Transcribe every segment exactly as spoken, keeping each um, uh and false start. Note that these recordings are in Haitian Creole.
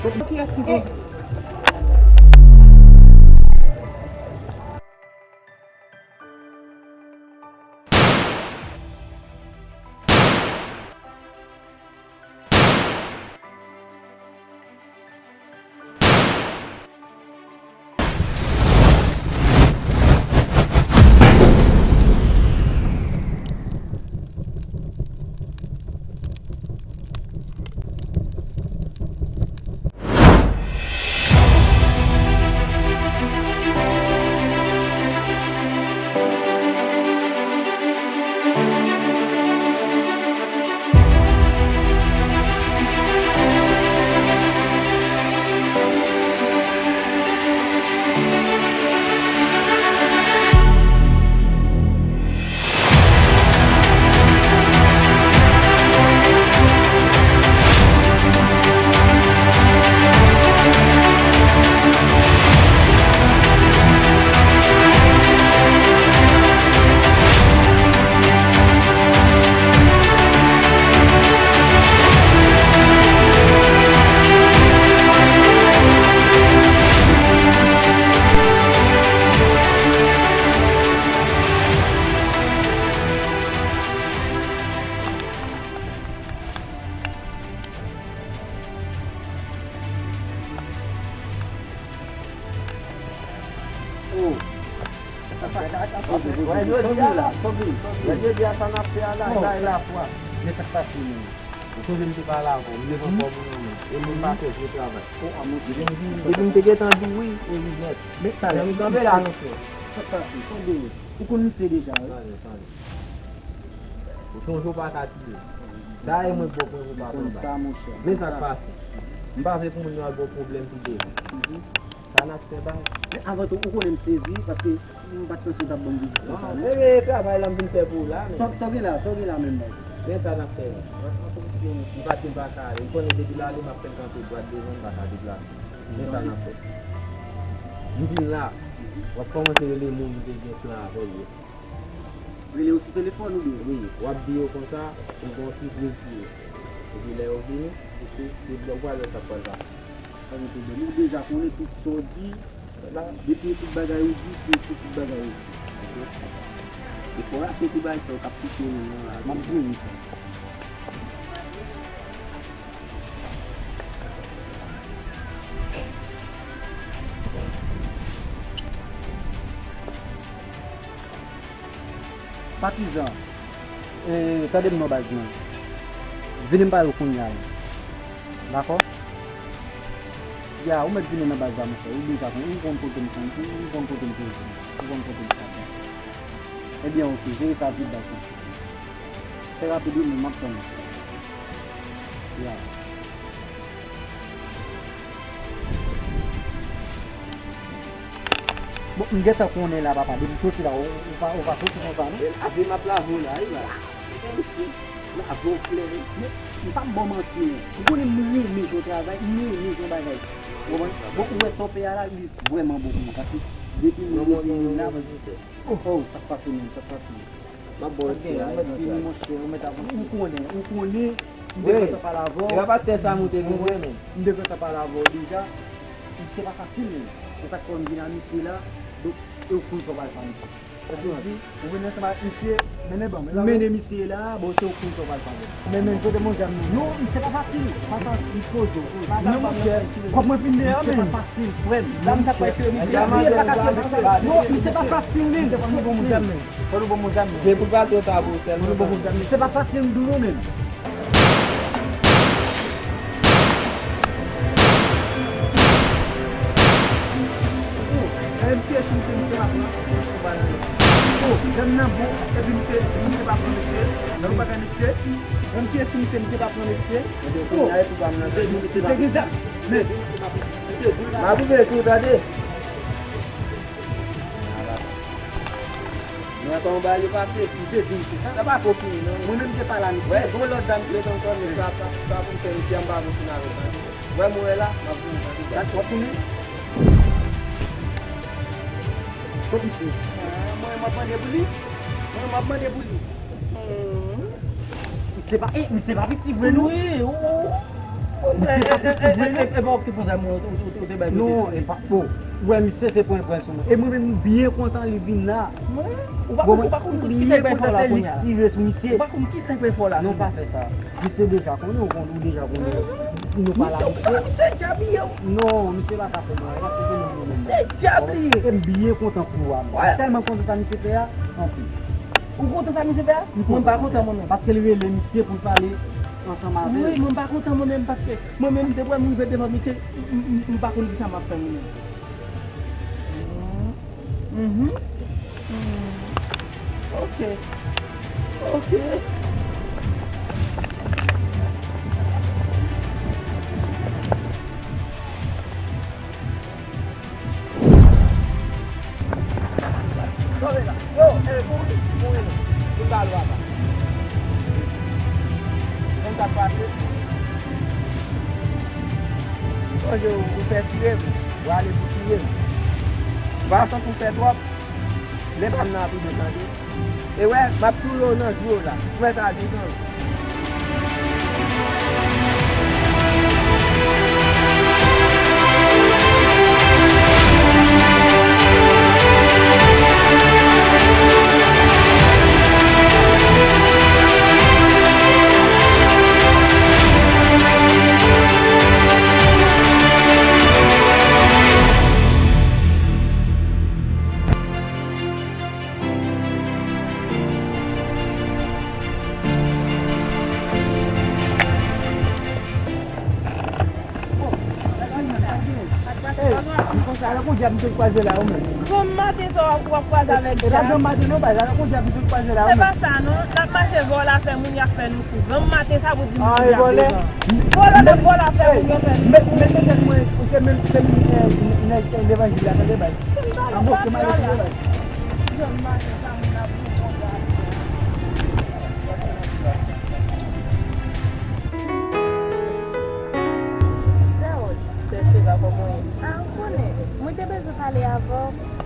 Kiyès ki gon? Oh. Wè, jodi a la, jodi a sa n ap fè a la, bay la fwa. Men sa k pase menm? Ou sonje m te pale avè w, m devan kò moun nan menm. E moun pa fè vre travay. Depi m te gentan di w wi, e wi nèt. Men talè, m kanpe la, monchè. Sa k pase? Sa w gen? Ou konn misye deja, wi. Ou sonje w pa ka tire. Dayè mwen k ba w pwen pou pa pran bal. Men sa k pase. M pa vle pou moun yo al ba w pwoblèm pi devan. Sa n ap fè bay. Men avan tou, ou konnen m sezi, paske m pa t panse w t ap ban m vizit konsa, non. Men, men travay la m vin fè pou w la, men. Sa w gen la, sa w gen la menm, bay? Men sa n ap fè la. M pa t gen pa ka ale. M konnen depi l ale, m ap fè l kanpe dwat devan, m pa ka deplase. Men sa n ap fè. M vin la. W ap kòmanse rele moun m te gen plan avè l yo. Rele yo sou telefòn oubyen? Wi, w ap di yo konsa, ou gen yon sipriz pou yo. Epi lè yo vini, ou se, se blan w pral wè sa k pral pase. Pa gen pwoblèm. Ou deja konnen tout sa w di. Depi tout bagay ou di, se, se tout bagay ou di. Defwa se ti bagay sa yo k ap touche nou an la. M ap jere sa. Patizan, e, tande m non baz mwen. Vini m pale w kounye a la. Dakò? Ya, ou mèt vini nan baz la, monchè. Ou deja konn, ou konn kote m konn, ou, ou konn kote m sezi. Ou konn kote m sezi. Ebyen, oke, jere sa vit baz mwen. Fè rapid wi, men m ap tann ou. Ya. Bon, m gentan konnen la, papa, depi m soti la, ou, ou pa, ou pa soti konsa, non? Ape m ap lave w la, wi, la. Lave w klè, wi. Men, m p ap ba w manti, non. Ou konnen m renmen jan w travay, m renmen jan w bagay. Ou konprann? Bon, ou wè sa w fè a la, li vrèman bon pou mwen, paske depi m, depi m la, oh, oh, sa k pase menm, sa k pase menm? M ap ba w respè a, ou mèt vini, monchè, ou mèt avanse. Ou konnen, ou konnen, m te gentan pale avè w. E pa pastè Sam ou te vin wè, men. M te gentan pale avè w deja. Se pa fasil, men. Se sa k fè m vin a misye la. Donk, e w konn sa w pral fè a misye. Sa vle di, ou vin ansanm ak misye, mennen ban m. Mennen misye la, bon, se w konn sa w pral fè avè l. Men, men, kote mon zam nan? Non, misye pa fasil. Pa fasil, poze w. Non, monchè, kòb mwen fin deyò, men. Misye pa fasil, frè m. Zam sa pa ke misye la, misye pa ka fè. Non, misye pa fasil, men. Fò nou bon moun zam, men. Fò nou bon moun zam, men. Se pou bato ta pou sèlman. Fò nou bon moun zam, men. Se pa fasil, m di w non, men. Oh, M P S, misye, misye pa pran. Oh, zam nan bon, epi misye, misye pa pran, mesye. Nan yon bagay, mesye. M P S, misye, misye pa pran, mesye. Oh, misye te gen zam. Men. M ap rive tou, tande. Mwen pa yon bagay yo pase. M te di misye sa. Sa pa ko fini, non. Mwen menm m te pale a misye. Wè, gon lòt zam ki ret ankò, men sa, sa, sa pou m fè misye anba machina avè l. Wè, mwen la, m ap vini, tande. Sa, w ap tounen? Kot misye? Ah, mwen, m ap mande pou li. Mwen, m ap mande pou li. Hmm. Misye pa, eh, misye pa piti vre, non? Wi, ou, ou. Misye pa konprann. E pa w ki pran zam ou, ou te bay kote. Non, e pa, bon, ou wè misye se pran pran sou mwen. E mwen menm, m byen kontan li vin la. Mwen? Ou pa konn, ou pa konn kisa l bay fè w la kounye a la. Ou pa konn kisa l bay fè w la. Non, pa fè sa. Misye deja konnen, ou konn, ou deja konnen. Nou pa la misye. Misye djab li ye. Non, misye pa ka fè mwen. E pa se nou menm. Se djab li ye. E m byen kontan pou ou a. Mwen tèlman kontan sa misye fè a, anpil. Ou kontan sa misye fè a? Mwen pa kontan mwen menm. Paske l rele misye pou l pale ansanm avè l. Wi, mwen pa kontan mwen menm paske mwen menm depi m rive devan misye, m, m, m, m pa konn kisa m ap fè mwen menm. Mhm. Mhm. Ok. Ok. Yo, e, kouri, kouri non. Vin ba lwa pa. Konn sa k pase? Sonje ou, ou fè tire m, ou ale pou tire m. Ou pa santi w fè twòp? Men pa m nan ap rive tande. E wè, m ap toule w nan je w la. Ou wè sa devan w. Ey, konsa, ala kon dyab misye kwaze la, ou menm. Granm maten sa w ap, w ap kwaze avèk dyab. E pa granm maten non, baz, ala kon dyab misye kwaze la, ou menm. Se pa sa non, n ap mache vòlè afè moun y ap fè nou kou. Granm maten sa pou di moun dyab devan. Vòlè n ap vòlè afè moun yo fè nou kou. Met, met nan tèt mwen, ou se menm, se menm, eh, nèg, eh, levanjil la, tande, baz. Anmò, se malè, tande, baz. Sè Rose. Sè Sera, kòman w ye? Ah, ou konnen, mwen te bezwen pale avè w,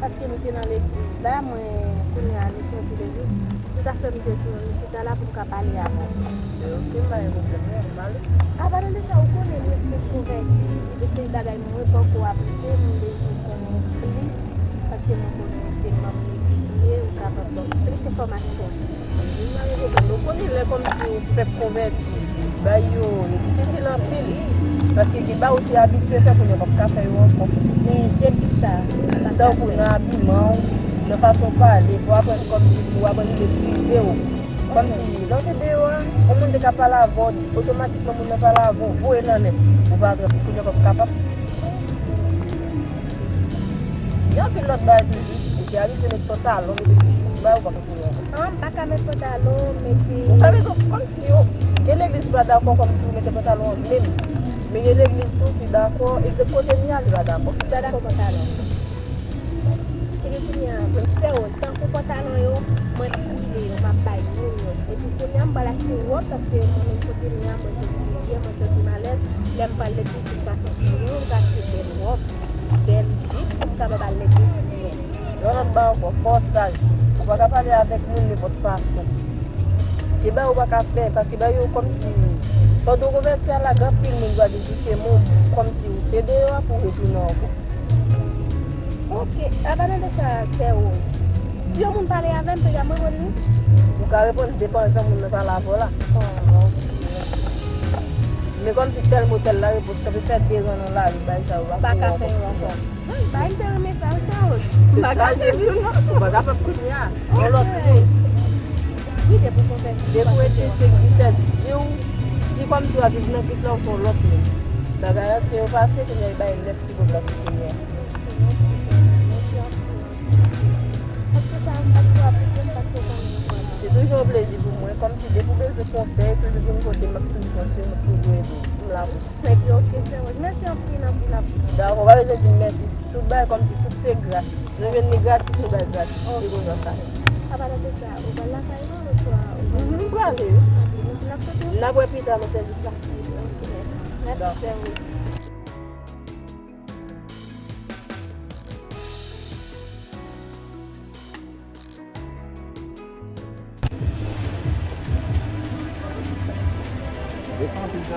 paske nou te nan legliz la, mwen, kounye a, nou soti legliz. Se sa k fè m te di w, nou chita la pou m ka pale avè w. Ok, m pa gen pwoblèm non, m ale. Apadan de sa, ou konnen, mwen se konvèti, e se bagay mwen poko aplike, mwen bezwen konnen plis, paske mwen konnen se manm legliz ou ye, ou kapab ban m plis enfòmasyon. Vin mare kote m. Ou konnen lè kòmsi ou fèk konvèti, bay yo, li difisil anpil. Paske gen bagay ou te abitye fè, kounye a w p ap ka fè yo ankò. Men depi sa, tankou nan abiman w, nan fason w pale, pou w aprann kòmsi pou w aprann metrize w. Kòmsi, lè w te deyò a, yon moun te ka pale avè w, otomatikman moun nan pale avè w, voye nan lè. Ou pa atrap li, kounye a w p ap kapab. Gen anpil lòt bagay toujou. Ou te abitye met pantalon, mete ti chemiz, bagay ou pa ka fè ankò. An, m pa ka met pantalon, mete. Ou ka mete kòmsi yo. Gen legliz ki pa dakò kòmsi ou mete pantalon an menm. Men gen legliz tou ki dakò, e se kote m ye a ki pa dakò. Ki pa dakò pantalon. Epi kounye a, mwen sè yo, tankou pantalon yo, mwen pile yo, m ap bay moun yo. Epi kounye a, m pral achte wòb, paske mwen menm kote m ye a, mwen soti byen, mwen soti malèz. Lè m pral legliz, m ka santi m byen, m ka achte bèl wòb, bèl jip, pou m kapab al legliz byen. Yon lòt bagay ankò, fò w saj. Ou pa ka pale avèk moun nenpòt fason. Gen bagay ou pa ka fè, paske bagay yo kòmsi, pandan w konvèti a la, gen anpil moun ki va vin touche men w, kòmsi ou te deyò a pou w retounen ankò. Ok, apadan de sa, sè Rose, si yon moun pale avè m, pega m reponn li? Ou ka reponn, depann jan moun nan pale avè w la. Oh, ok. Men kòmsi tèl mo tèl la repons, sa te fè de ran nan lari, bagay sa yo pa ka fè yo ankò. Bay m te renmen sa, sa yo. M pa ka sezi w non. Ou pa ka fè kounye a. Yon lòt moun. Wi, depi w konvèti. Depi w rete se ki fè di w, di kòmsi w ap viv nan kris la, ou se yon lòt moun. Bagay la, se yo pase, kounye a, e bay nèt ki vo plas kounye a. Se toujou yon plezi pou mwen. Kòmsi depi w bezwen konsèy, toujou vin kote m, m ap toujou kontinye, m ap toujou ede w. M la pou ou. Epi, ok, sè Rose. Mèsi anpil, anpil, anpil. Dakò, pa bezwen di m mèsi. Tout bagay kòmsi tout se gratis. Nou jwenn li gratis, nou bay gratis. Ok. Se konsa sa ye. Apadan de sa, ou pral lakay ou oswa ou pral... Mhm, m prale wi. Ok, nou, n ap soti? N ap wè pita nan sèvis la. Ok, mèsi. Mèsi, sè Rose. Depi anpil sa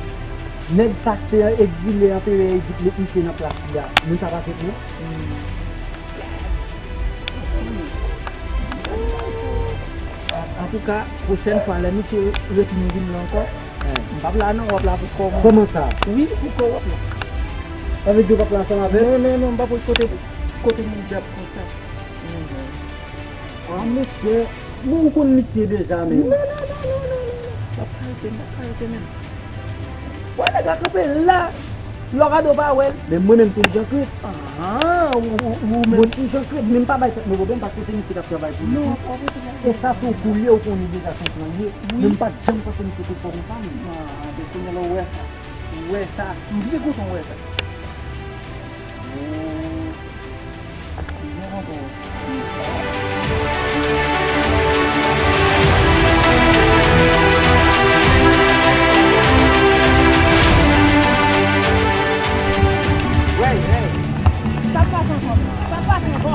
Nèg sa k te egzile anperè Ejip met misye nan plas li a, moun sa pa fèt non. Antouka, pwochèn fwa, lè misye retounen vin la ankò, m p ap la non, w ap la pou kò w. Kòman sa? Wi, pou kò w w ap la. Sa vle di w p ap la ansanm avè l? Non, non, non, m p ap wè kote, kote moun djab konsa. Ah, monchè, bon, ou konn misye deja, men. Non, non, non, non, non, non, non. M ap ka rete, m ap ka rete, men. Wè, nèg la kanpe la. Lorado pa wè l. Men mwen menm, se Jean Claude. Ah, ou, ou, ou menm. Mwen, se Jean Claude, men m pa bay tèt mwen pwoblèm, paske se misye k ap travay pou li. Non, pa pwoblèm. E sa, se w kou l ye, ou konnen deja se yon plan l ye. Wi. Men m pa t janm panse misye te fò konsa, men. Ah, men kounye a la, ou wè sa. Ou wè sa. M byen kontan w wè sa. Sa k pase ankò? Sa k pase ankò?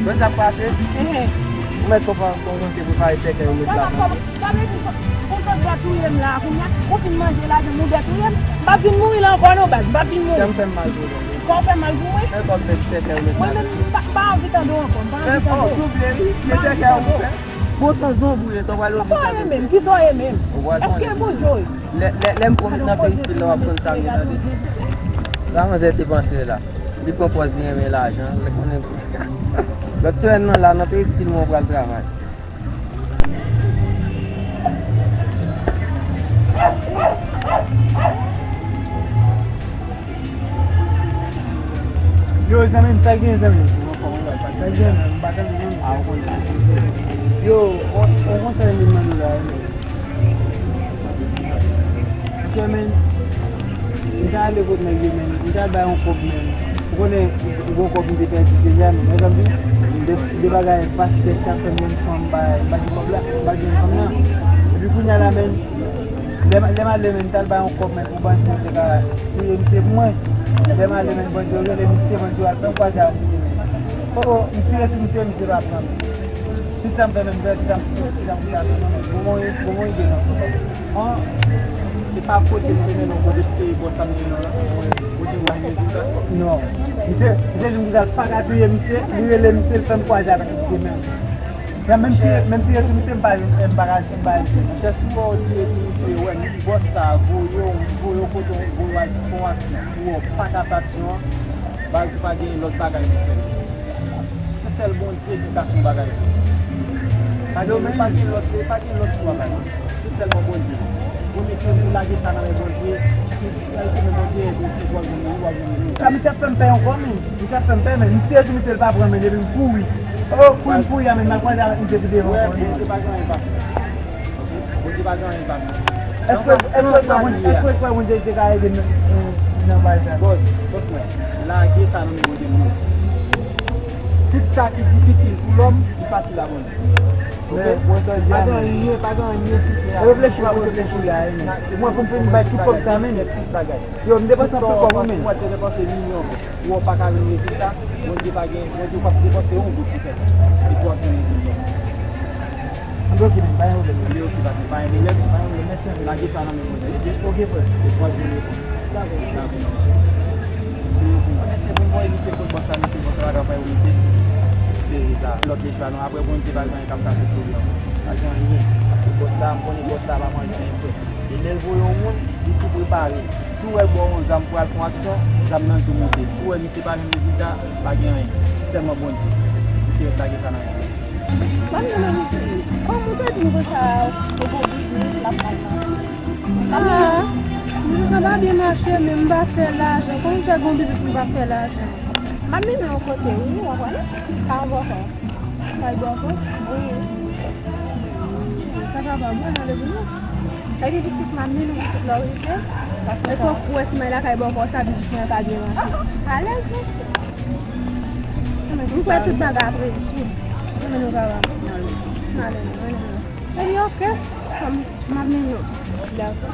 Mwen sa k pase? Ehe. Ou mèt konprann, konprann ke prepare sèkèy ou met la. Sa k ap Sa vle di, pou sot dwe touye m la, kounye a, ou fin manje lajan, nou dwe touye m. M p ap vin mouri la ankò non, baz, m p ap vin mouri. Kè m fè m mal pou ou, tande. Kò w fè mal pou mwen? Fè kòb fè sèkèy ou met la. Mwen menm, m pa, m pa anvi tande w ankò, m pa anvi tande w. Fè, oh, si w vle, wi, se sèkèy ou fè. Bon, san zon boule, sa w pral oblije tande. Ou pa renmen m, kisa w renmen m? Èske Bondye w ye? Lè, lè, lè m pwomèt nan peyi stil la, w ap konn sa m ye, tande. Sa manzè te panse la. Li pran pòz li renmen lajan, lè konnen. Lòt semèn nan la, nan peyi stil mwen, ou pral travay. Yo, zanmi m, sa gen, zanmi m? Sa gen, m pa tande, zanmi m. Yo, on, on konsèy m vin mande w la, zanmi m. Monchè, men, m ta ale kot nèg yo, men, m ta al bay yon kòb, men. Ou konnen, yon kòb m te pèdi deja, men, mezanmi, de, de bagay pastè sa fè m menm san m bay, m pa gen kòb la, m pa gen fanm nan. Epi kounye a la, men, lè m, lè m ale, men, m t al bay yon kòb, men, pou bandi yo te ka touye misye pou mwen. Lè m ale, men, bandi yo rele misye, bandi yo al fè kwaze ak misye, men. Kòb, m tire sou misye, misye pa pran, men. Tout sa m fè menm, sa, sa, sa, sa, sa, bon, bon, bon, bon, ide nan sa. An, se pa kote m te mennen w, kote m te bò sa m te mennen w la. Kote w pa gen tout sa. Non. Misye, misye di m pou sa l pa ka touye misye, li rele misye, l fè m kwaze avèk misye menm. Sa menm tire, menm tire sou misye, m pa, m pa ka, m pa. Monchè, si w wè w tire sou misye, wè, m bò sa, voye w, voye w kote w, voye w al fè w aksyon. Ou wè w pa ka fè aksyon an. Baz, pa gen lòt bagay pou fè. Se sèl Bondye ki ka fè yon bagay. Pa gen, pa gen lòt, pa gen lòt travay. Se sèlman Bondye. Ou mete, ou lage sa nan men Bondye. Sa l di men Bondye, Bondye, w ap jwenn li, w ap jwenn li. Sa misye ap fè m pè ankò, men. Misye ap fè m pè, men. Misye di misye l pa pran, men, epi m kouri. Oh, kouri m kouri a, men, m al kwaze avèk misye pi devan ankò. Bondye pa gen anyen pase. Bondye pa gen anyen pase. Èske, èske w kwè Bondye, èske w kwè Bondye te ka ede m nan, nan bagay sa? Bòs, bòs mwen, lage sa nan men Bondye m. Tout sa ki difisil pou lòm, li fasil a Bondye. Oke? Pa gen anyen, pa gen anyen ki fè a. Reflechi, pa reflechi la, men. Mwen, pou m fin bay tout kòb sa, men. Tout bagay. Yo, m depanse anpil kòb, wi, men. Ou te depanse milyon, ou pa ka jwenn rezilta, Bondye pa gen, Bondye w p ap depanse yon goud pou fè sa. Epi w ap jwenn rezilta. Anben, oke, men, pa gen pwoblèm. Anben, oke, patnè, pa gen pwoblèm. Pa gen pwoblèm, mèsi anpil. Lage sa nan men Bondye, oke? Oke, frè. Epi w ap jwenn repons. Dakò. Dakò. Mèsi pou mwen, mèsi pou bòs la, mèsi pou travay ou mete. Se sa. Lòt lejwa, non, apre Bondye pa gen anyen k ap ka fè pou li ankò. Pa gen anyen. Bòs la, m konnen bòs la pa manje anyen, frè. E lè l voye yon moun, li tou prepare. Si w wè l ba w yon zam pou al fè yon aksyon, zam nan tou monte. Si w wè misye pa jwenn rezilta, pa gen anyen. Sèlman Bondye. Misye ret lage sa nan men. Mami, mami, kòman w te di m konsa, ou gon biznis, l ap mal mache? Ah, biznis lan pa byen mache, men m pa fè lajan. Kòman m fè gon biznis, m pa fè lajan? Mami, nan yon kote, wi, w ap wè. Ka avòka. Kay bòkò? Wi. Sa kapab, wi, nan legliz. Epi pitit m ap mennen w sot lè w rive. Paske fòk ou wè si m al lakay bòkò sa, biznis mwen pa byen mache. Alèz, wi. M kwè tout bagay apre tou. Mwen nou kapab. Alèz, mwen nou. Epi oke, m ap mennen w. Dakò.